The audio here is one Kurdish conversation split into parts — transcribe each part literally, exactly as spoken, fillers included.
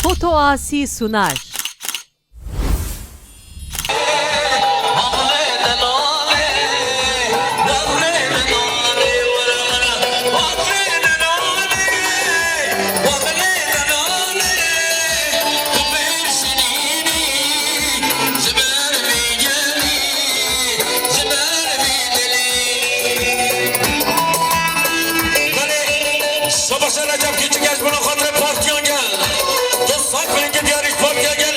Otoasi Sunar. Belê, Seba Ser Recep Küçük ez buna xatirê partiyan gel. Tu saf rengê diyarî partiya gel.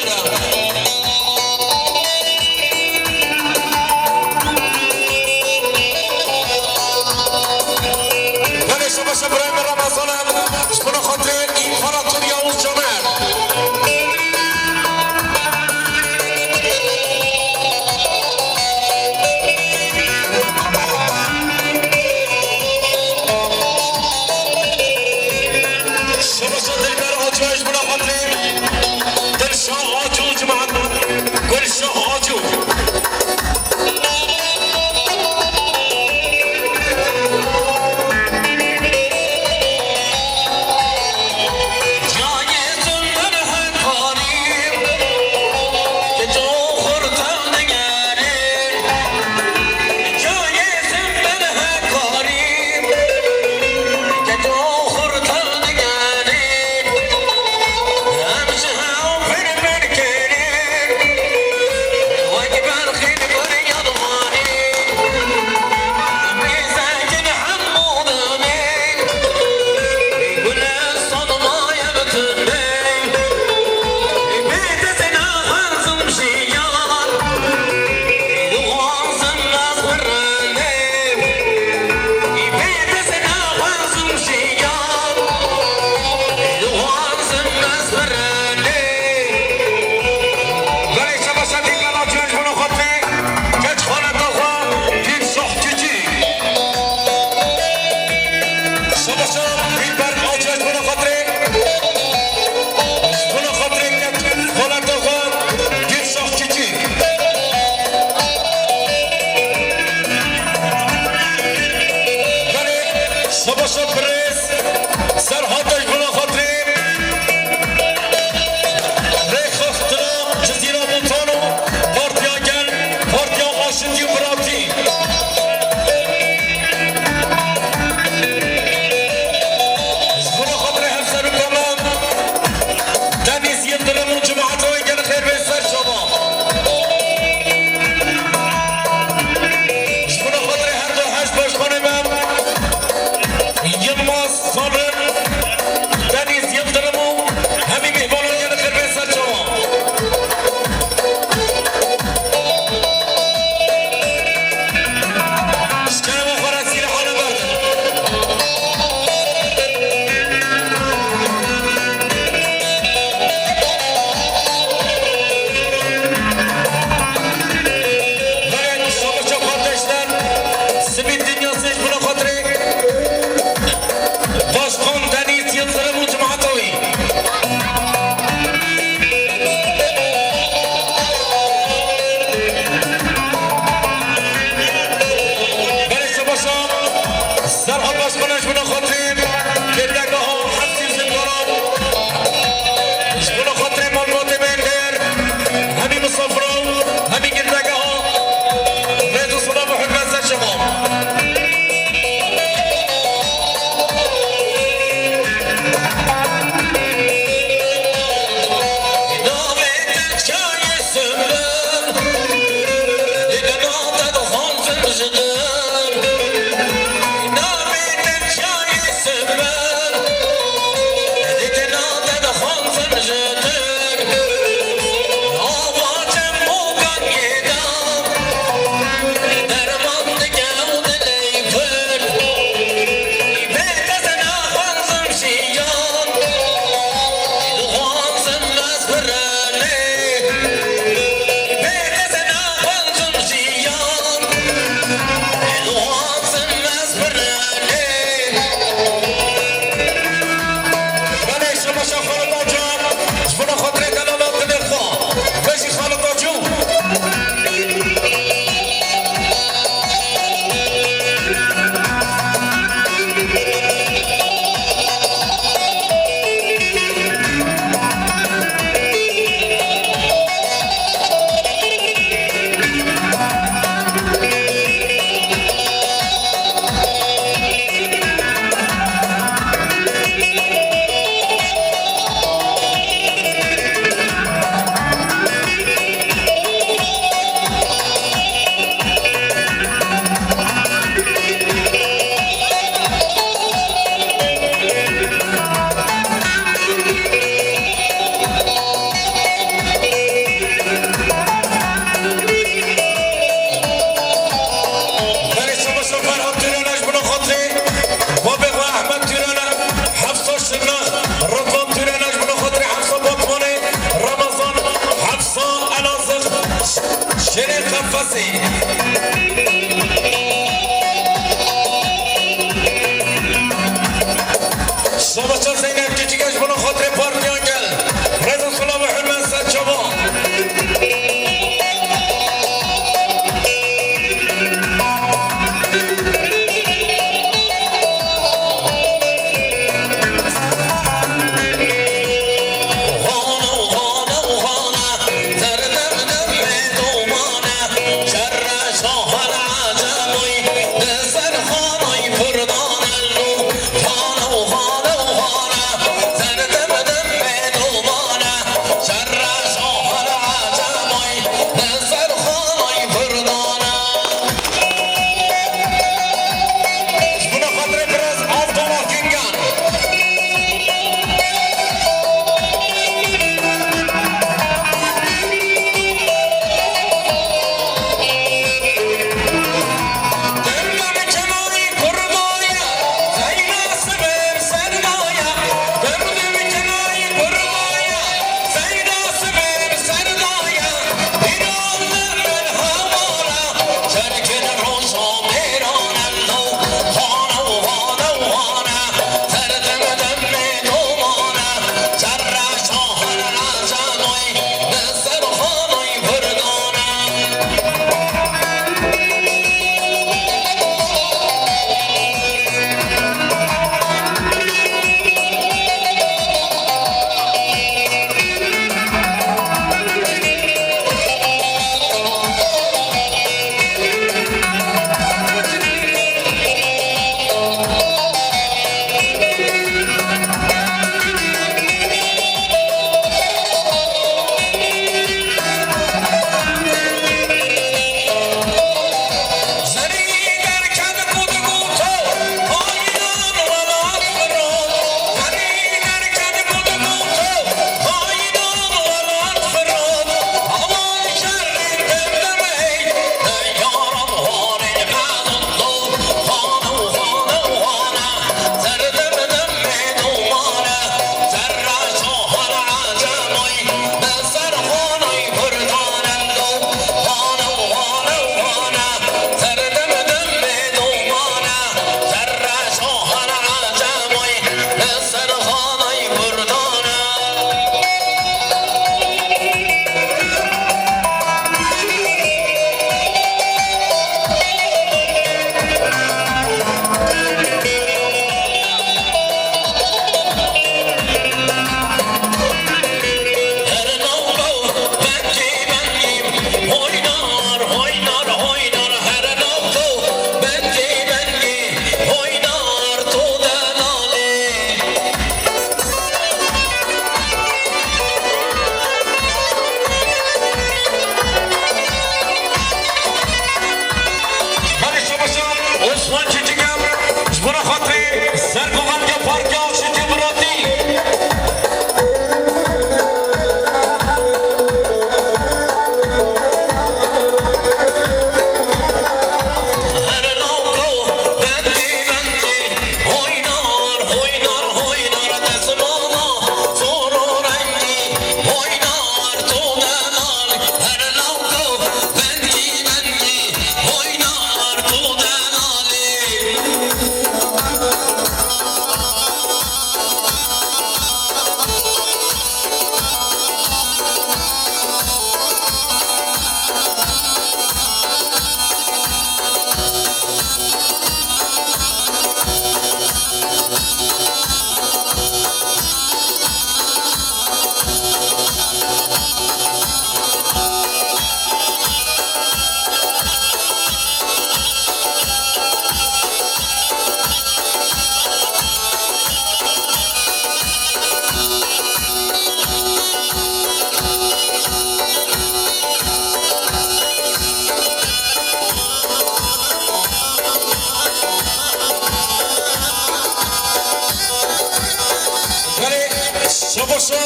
Şabaşa,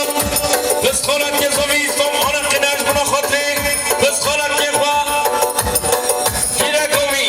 piz xalatiyê zomî, zom ana qine ji bona xatirê piz xalatiyê xwe. Hîre gomî.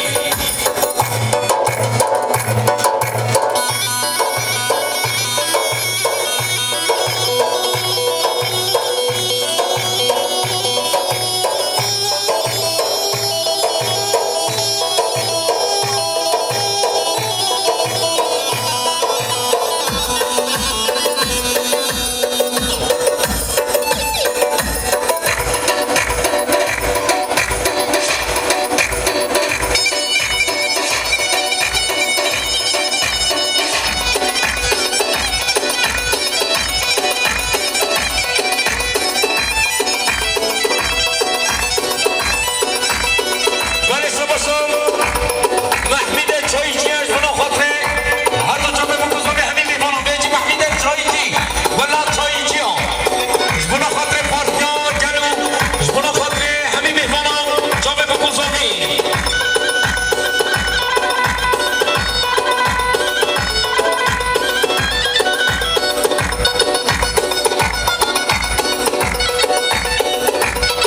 Belê, şabaşa Mehmîdê Çayîçî ye, ji bona xatirê her du çavê bikuzanê hemî mêvanan. Bêjî Mehmîdê Çayîçî, wela Çayîçî ya. Ji bona xatirê partiya gelo, ji bona xatirê hemî mêvanan çavê bikuzanê.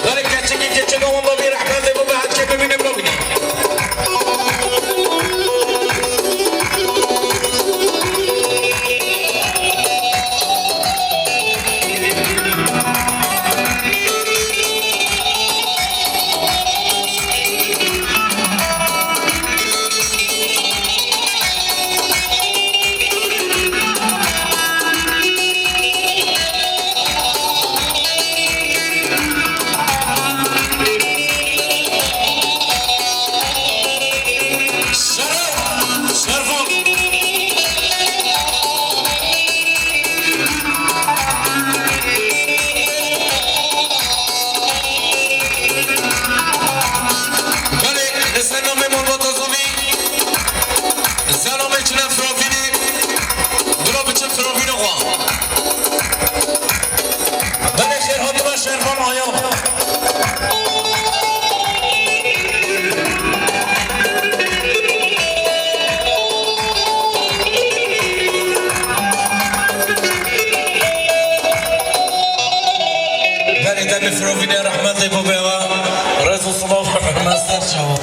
Belê keçikî keçik a wenda bî rehmet lê bibe, her kê bimîne bimîne. Belê, li ser namê malbata Zomî, selamê çile firavînê, bila biçe firavîna xwe. Belê, xêr hatine şervan aya. Belê, demê firavînê rehmetê bibê we. Rêz û silav û hurmet ser çawa.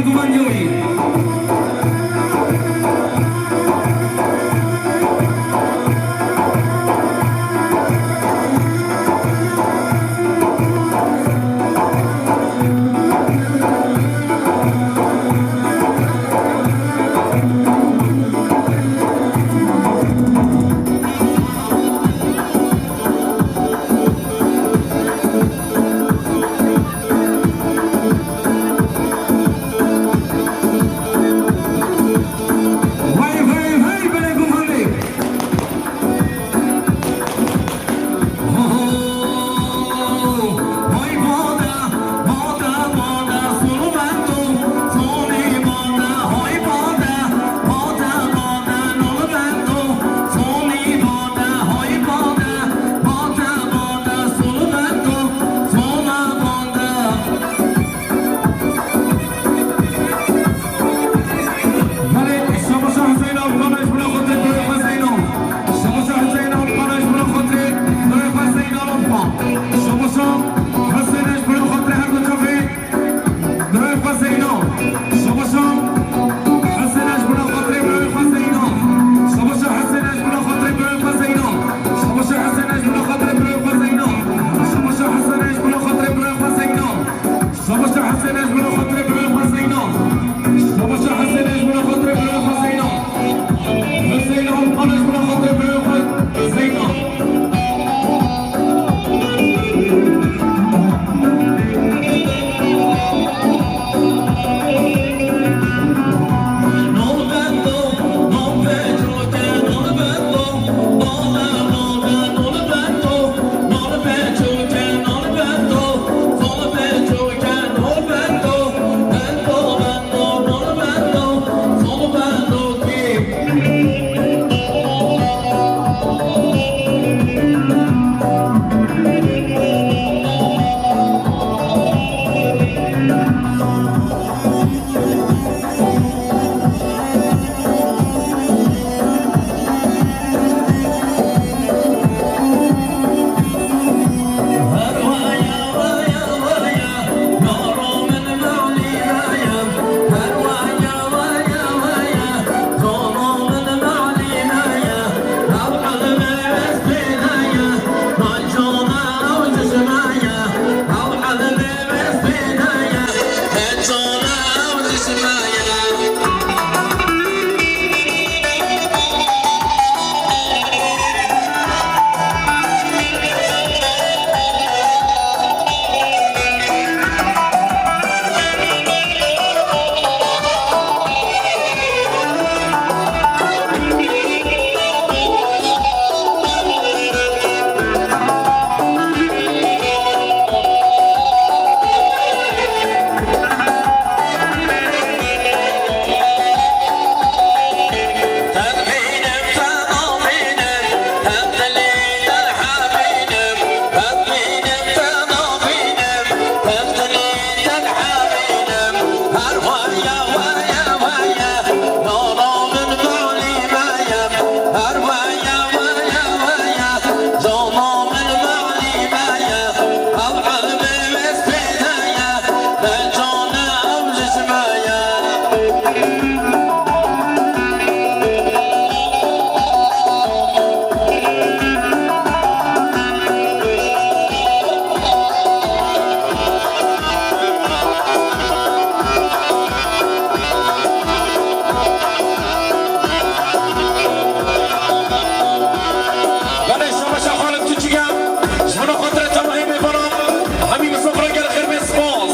Guman yewî. Hey, hey, hey, belê gumanê. Ho, ho. Hoy bada, bada, bada, sulu bento, soli bada, hoy bada, bada, bada, nolu bento, soli bada, hoy bada, bada, bada, sulu bento, sola bada. Belê, şabaşa Hüseyin Alpan, ji bo xatirê birayê xwe Zeyno. Şabaşa Hüseyin Alpan, ji bo xatirê birayê xwe Zeyno Alpan. Şabaşa Hüseyin, ji bo xatirê her du çavê birayê xwe Zeyno. Şabaşa Hüseyin, ji bo xatirê birayê xwe Zeyno. Şabaşa Hüseyin, ji bo xatirê birayê xwe Zeyno. Şabaşa Hüseyin, ji bo xatirê birayê xwe Zeyno. Şabaşa Hüseyin, ji bo xatirê birayê xwe Zeyno. Şabaşa Hüseyin, ji bo xatirê birayê xwe Zeyno. Şabaşa Hüseyin, ji bo xatirê birayê xwe Zeyno. Hüseyin Alpan, ji bo xatirê birayê xwe Zeyno. Belê, şabaşa Xalid Tunçiga, ji bo xatirê temahê mêvanan, hemî bi sofra gelek xêr bê, spas.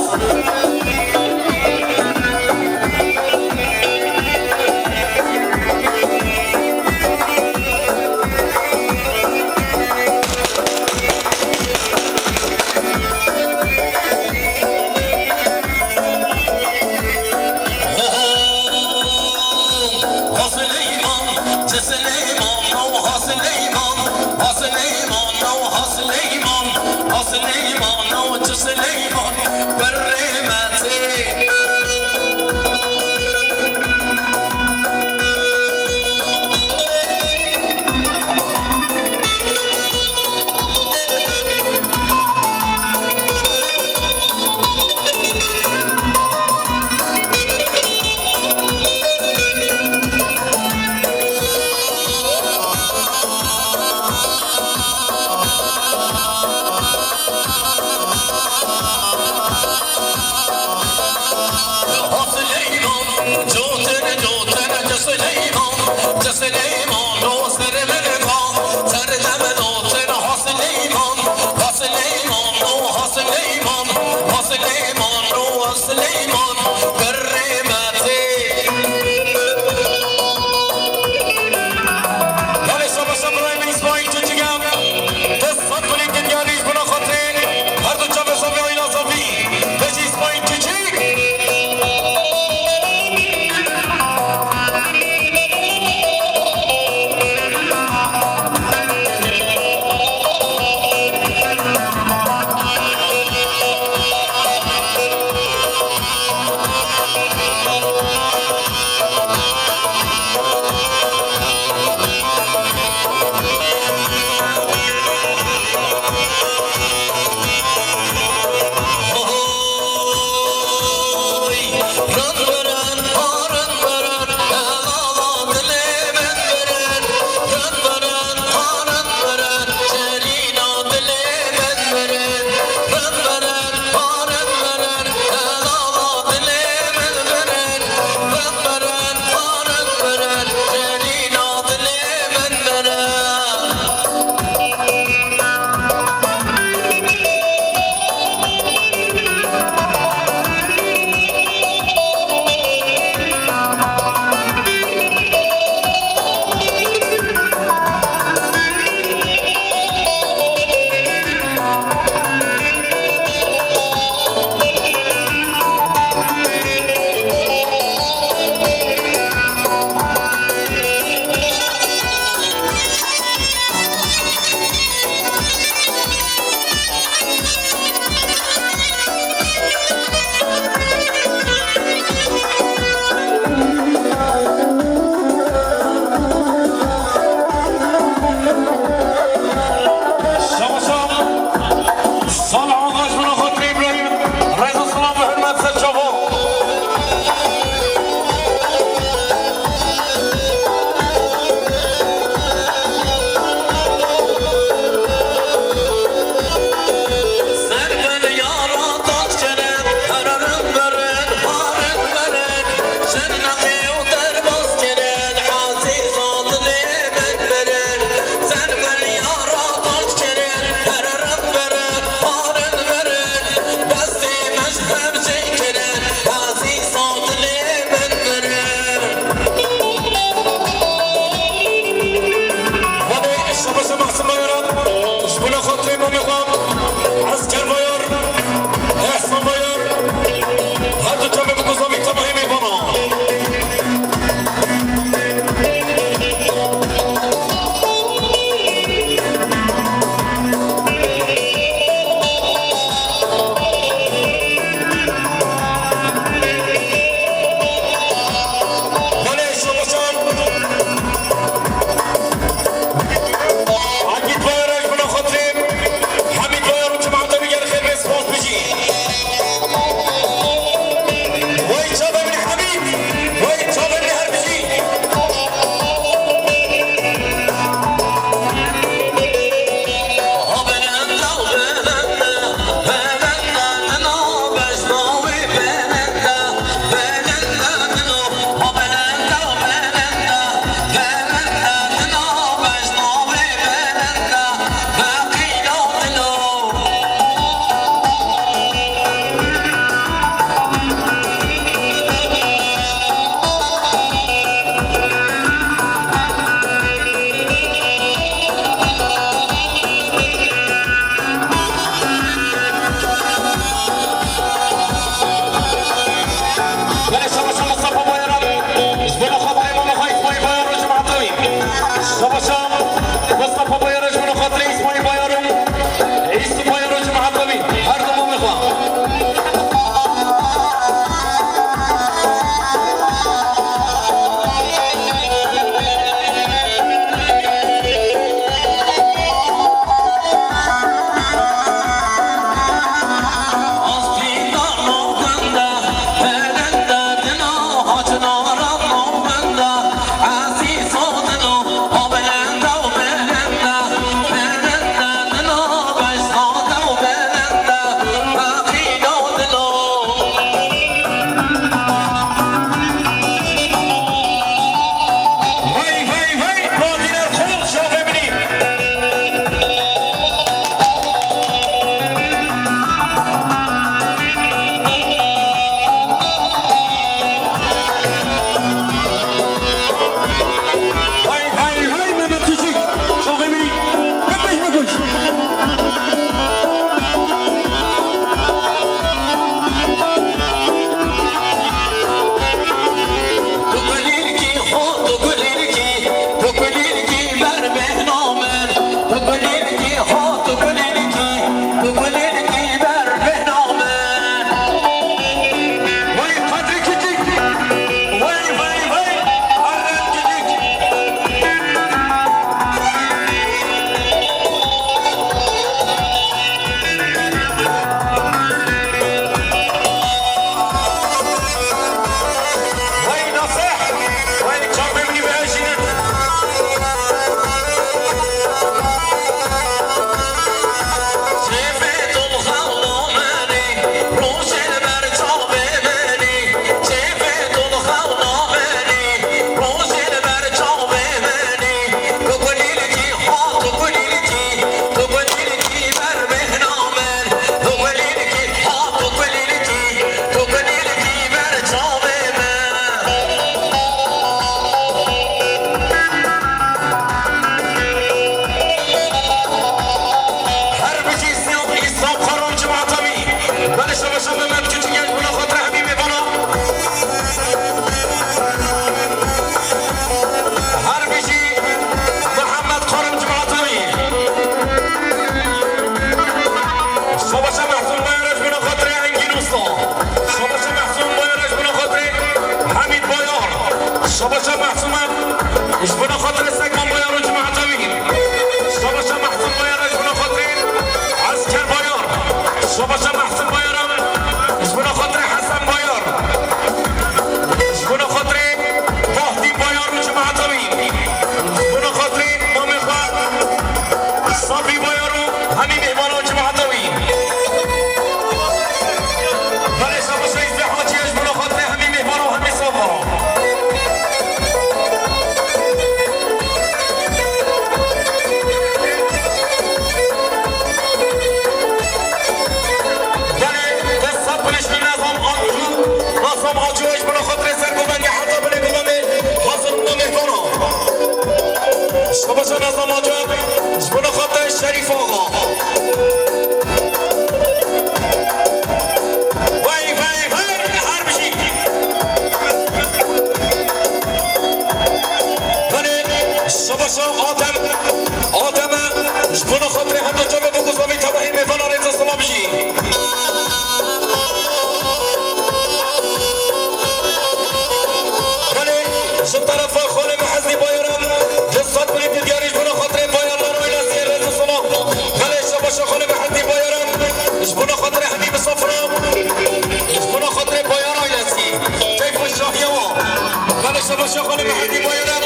Şabaşa xanım Hedi Bayram.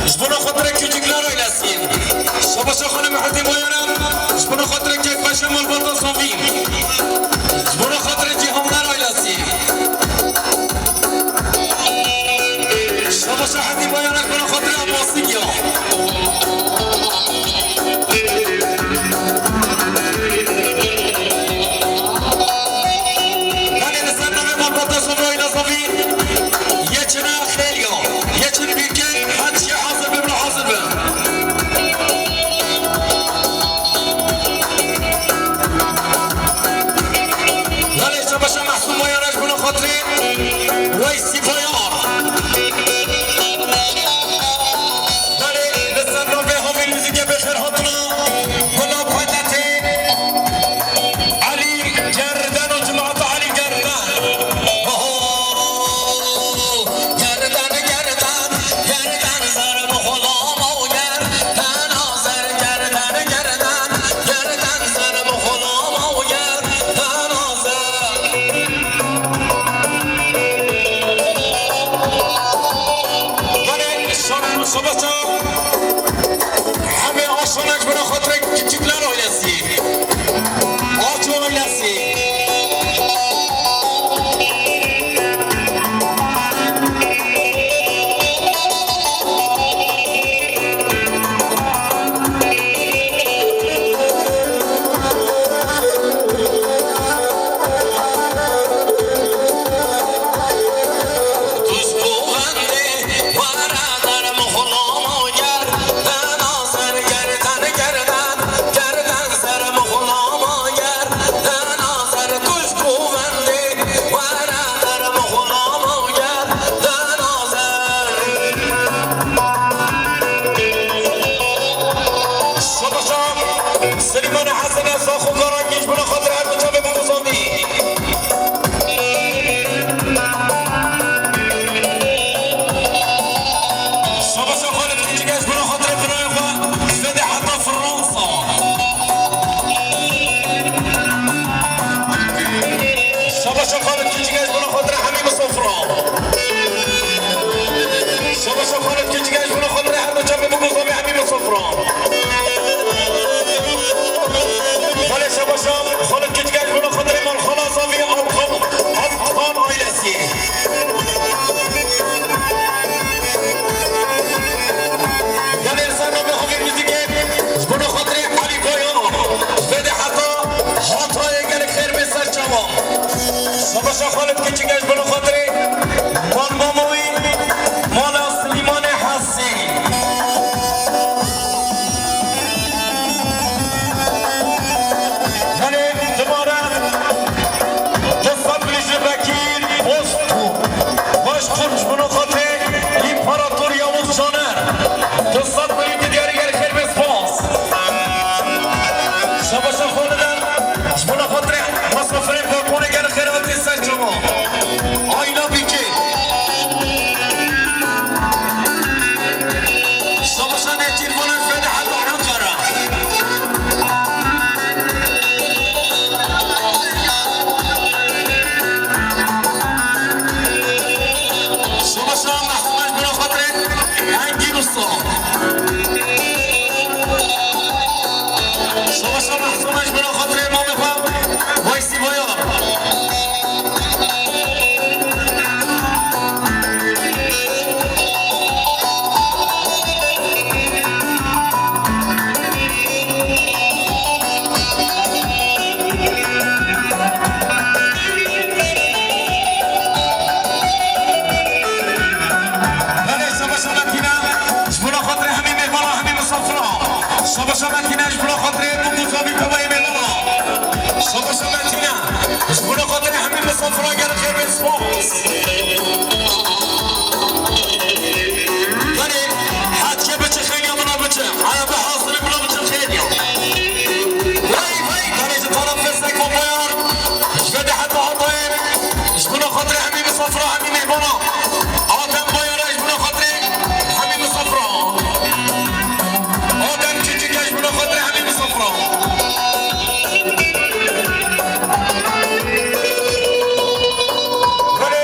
Ji bona xatirê küçükler ailesi. Şabaşa xanım Hedi Bayram. Ji bona xatirê kek beşe malbata Safî. Ji bona xatirê Cîhanlar ailesi. Şabaşa Hedi Bayram ji bona xatirê Abbasî giya. Belê li ser navê malbata Safî, aîla Safî. Yeçine xêliya, yeçin bîrke, her çi hazir be, bila hazir be. Belê, şabaşa Mehsûm Bayar ji bona xatirê Weysî Bayar. Belê, li ser navê havîn muzîkê bi xêr hatina, Gula P T T. Elî Gerden û cemaeta Elî Gerden. Oho! Gerden, gerden, gerden zer bi xulama û gerden a zer. Gerden, gerden, gerden zer bi xulama û gerden a zer. Belê, şan-, şabaşa. Hemê aşanek bira xatirê küçükler ailesi. Aço ailesi. Şabaşa Silîmanê Hesene, Zaxo Karagî ji bona xatirê her du çavê biguzandî. Şabaşa Xalid Keçike ji bona xatirê birayê xwe, ji vê de heta Fransa. Şabaşa Xalid Keçike ji bona xatirê Hemî Misafira. Şabaşa Xalid Keçike ji bona xatirê her du çavê biguzandî Hemî Misafira. Belê şabaşa Xalid Keçike ji bona xatirê Malxala Zavî Alkan, Alkan ailesi. Yanê li ser navê havê muzîkê ji bona xatirê Elî Bayan. Ji vê de heta Hatayê gelek xêr bê ser çavan. Şabaşa Xalid Keçike ji bona xatirê Mal Mamoyî, Mala Silîmanê Hesî. Belê, dimare du sed milî ji Bekîr Bozkurt. Başkurt ji bona xatirê Împarator Yavuz Caner. Du sed milî di diyarî gelek xêr bê, spas. Şabaşa xwe didem ji bona xatirê misafirên balkonê gelek xêr hatî ser çavan. Ayna bîkê. Şabaşa Nêçîrvanê Fedî heta Ankara. Şabaşa Mehsûme ji bona xatirê Engîn Usta. Şabaşa Mehsûme ji bona xatirê mamê xwe Weysî Bayar. Belê, şabaşa Metîne, ji bona xatirê hemî mêvana, hemî misafira. Şabaşa Metîne, ji bona xatirê bûk û zavî tevayê mêvana. Şabaşa Metîne, ji bona xatirê hemî misafira gelek xêr bê, spas. Belê, hatiye biçe xêliya, bila biçe. Aya bi hazirê, bila biçe xêliya. Vey, vey, belê ji tarafê Seko Bayar. Ji vê de heta Hatayê. Ji bona xatirê hemî misafira, hemî mêvana. Adem Bayar e ji bona xatirê hemî misafira. Adem Çiçik e ji bona xatirê hemî misafira. Belê,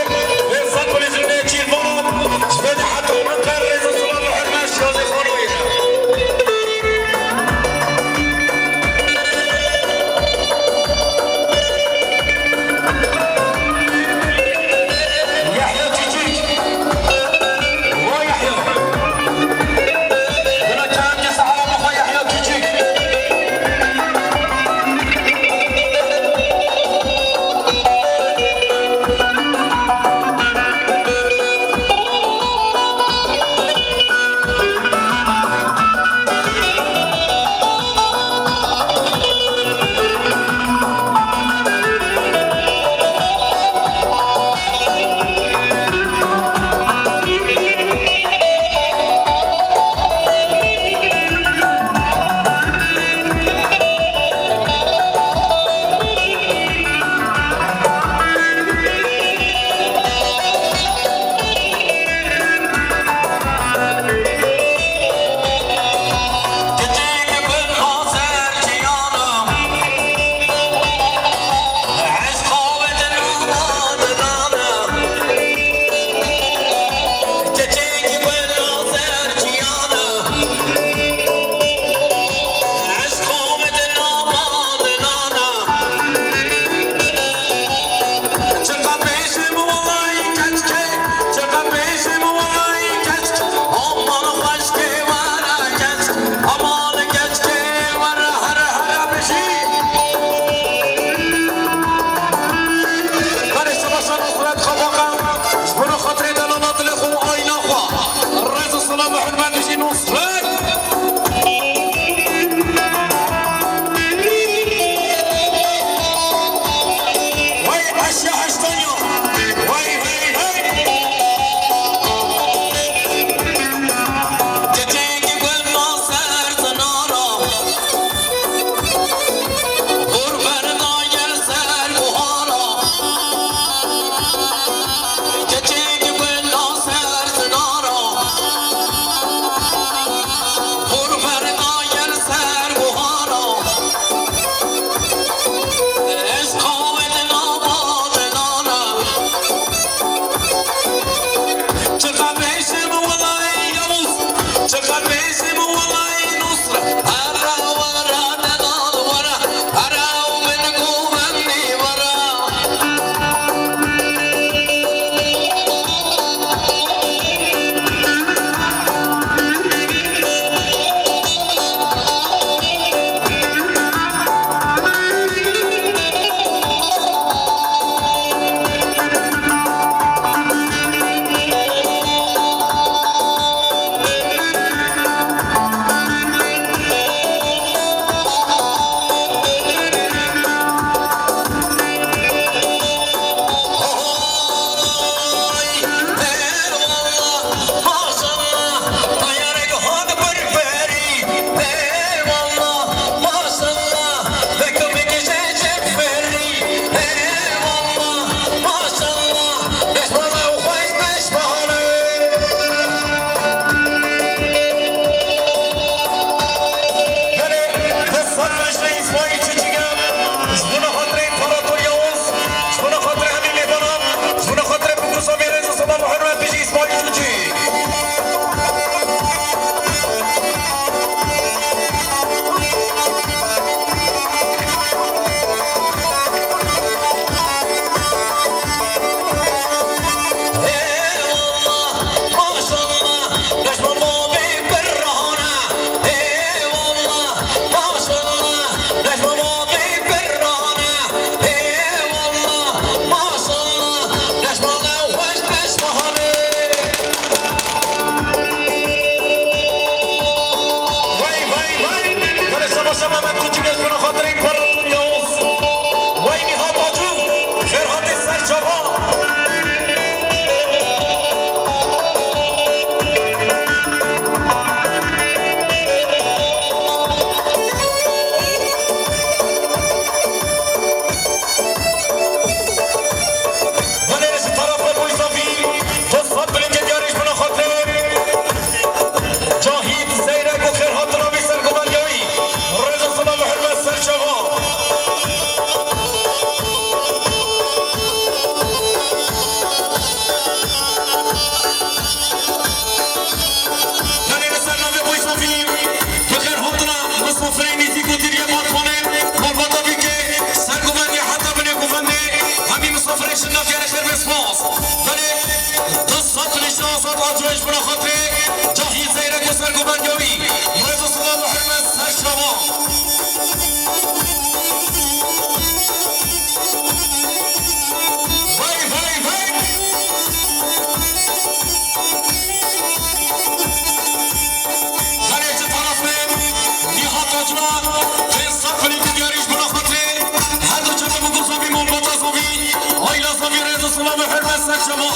Silav û hurmet ser şima.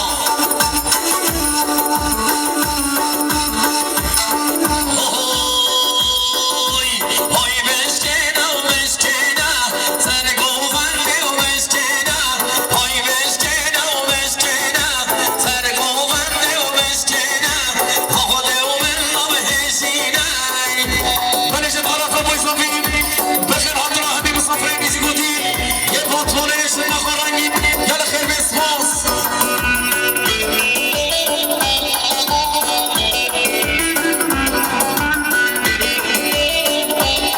Hoy, hoy, beşkêne û beşkêne, ser govendê û beşkêne. Hoy, beşkêne û beşkêne, ser govendê û beşkêne. Xwedê û min nabihêjîne. Belê ji tarafa Boy Zafî, bi xêr hatina hemî misafirên bîzî gotî. Yê patronê ji Naxarangî, gelek xêr bê, spas.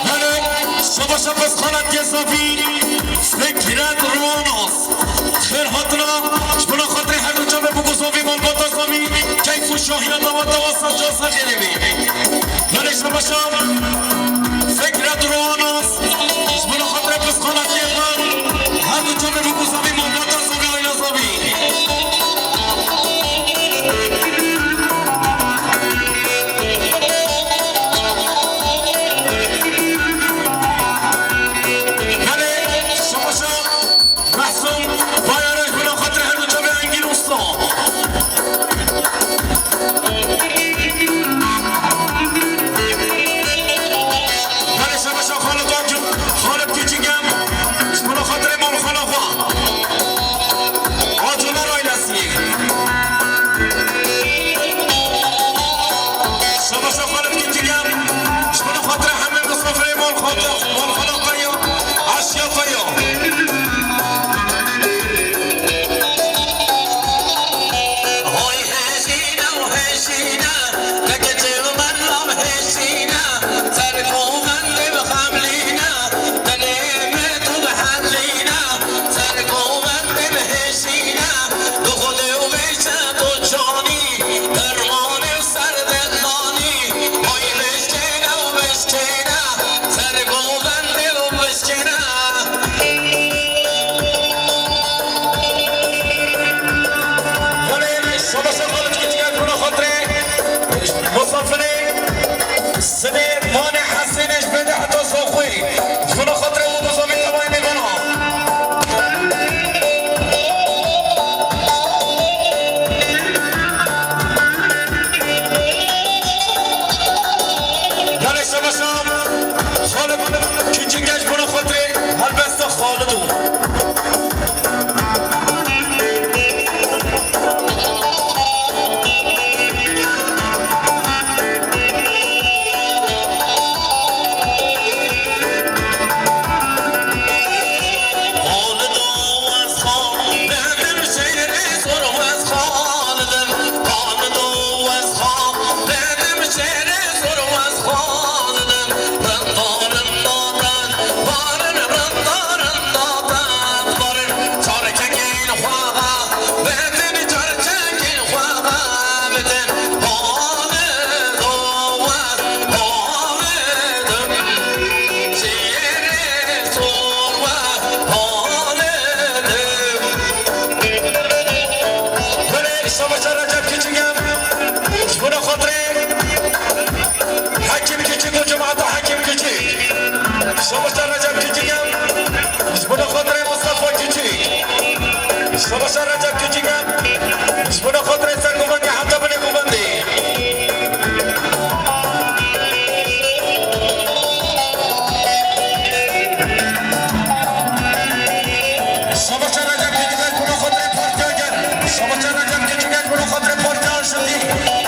Belê, şabaş e, pesxana Tiyê Zafî, Fikret Ronos. Xêr hatina, ji bona xatirê her du çavê Bûk û Zafî, malbata Zafî, keyf û şahiya dawa dawa ser can ser xêrê bê. Belê şabaş e, Fikret Ronos, ji bona xatirê pisxana Tiyê Zafî, her du çavê Bûk û Zafî, malbata Zafî, aîla Zafî. Belê, şabaş e, Mehsûm Bayar, ji bona xatirê her du çavê Engîn Usta. Belê şabaş e Xalid Acun, Xalid Keçingen, ji bona xatirê malxana xwe. Acuner ailesî. Şabaş e Xalid Keçingen, ji bona xatirê hemî misafirê malxana, malxana xwe ya, eşya xwe ya. Hoy hejîne û hejîne, te keçê min nabihêjîne, ser govendê bixemlîne, tenê me tu bihemlîne, ser govendê bihêjîne, tu Xwedê û vêşe tu canî, dermanê û serdê danî, hoy beşkêne û beşkêne, ser govendê û beşkêne. Belê, şabaş e Xalid Keçingen, ji bona xatirê misafirê Silêmanê Hesênê ji Bêdê heta Zaxoyê, ji bona xatirê Bûk û Zafî tevayê mêvana. Belê şabaş e, Xalid Keçingen, ji bona xatirê helbesta Xalid û. Belê, şabaş e Recep Keçingen, ji bona xatirê Hekîm Keçik û cemaeta Hekîm Keçik. Şabaş e Recep Keçik e, ji bona xatirê Mustafa Keçik. Şabaş e Recep Keçik e, ji bona xatirê ser govendê heta binê govendê. Şabaş e Recep Keçik e, ji bona xatirê Partiya Gel. Şabaş e Recep Keçik e, ji bona xatirê Partiya Şindî.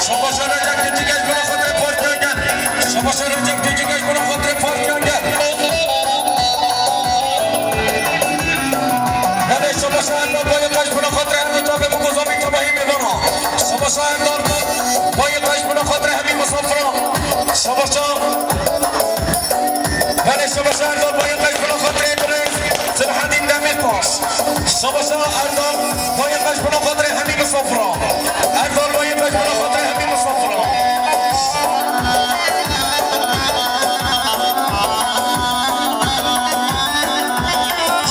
Şabaş e Recep Keçik e, ji bona xatirê Partiya Gel. Şabaş e Recep Keçik e, ji bona xatirê Partiya Gel. Belê şabaş e Erdal Bayık e, ji bona xatirê hemî çavê Bûk û Zafî tevahî mêvana. Şabaş e Erdal Bayık e, ji bona xatirê hemî misafiran. Şabaş e. Belê şabaş e Erdal Bayık e, ji bona xatirê birêz Silahedîn Demirtaş. Şabaş e Erdal Bayık e, ji bona xatirê hemî misafiran. Erdal Bayık e, ji bona xatirê hemî misafiran.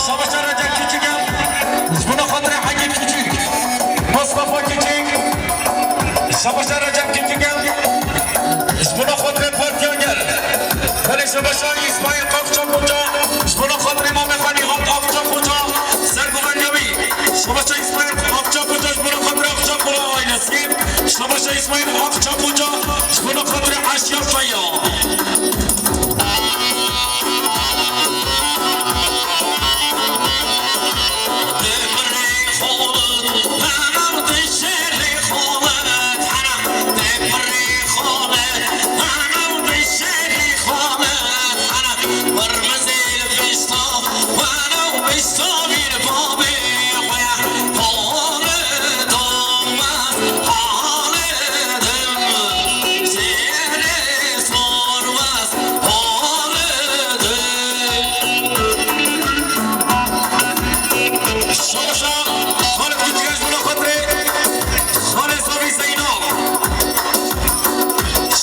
Şabaş e Recep Keçik e, ji bona xatirê Hekîm Keçik. Mustafa Keçik. Şabaş e Recep Keçik e, ji bona xatirê Partiya Gel. Belê şabaş e Îsmaîl Akça Koca, ji bona xatirê Mamê Xanî Hat Akça Koca, ser govendê wî. Şabaş e Îsmaîl Îsmaîl Akçakoca, ji bo xatirê Eşya Feya. Şabaşa Xalid Küçükeş buna xatirê Xalê Zavî Zeyno.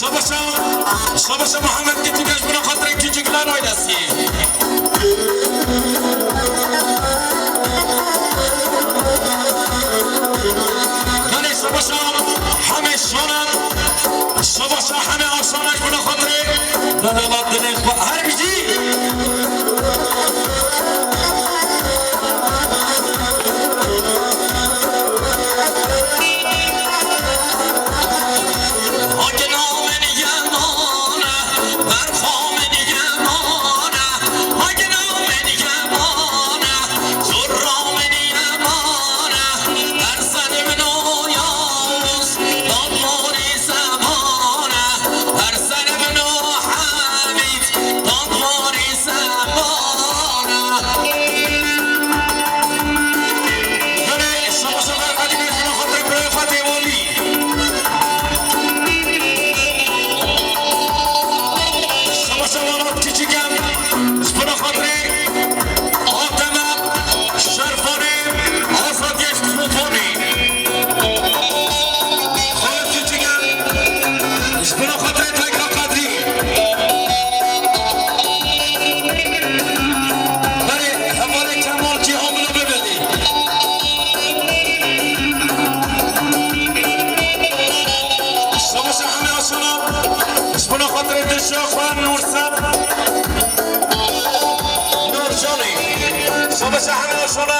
Şabaşa, Şabaşa Muhammed Küçükeş buna xatirê Küçükler ailesi. Belê şabaşa hemê şanan, şabaşa hemê aşanan buna xatirê. Lala dilê xwe her bijî. Şabaşa Welat Küçüken, ji bo xatirê Adem, Şervanê, Azadiye, Sultanê. Xalid Küçüken, ji bo xatirê Tayka Kadrî. Berê hevalê Kemal Cîhan bila bibêjê. Şabaşa hemê aşana, ji bo xatirê Dilşax ve Nurset. Nurcanê. Şabaşa hemê aşana.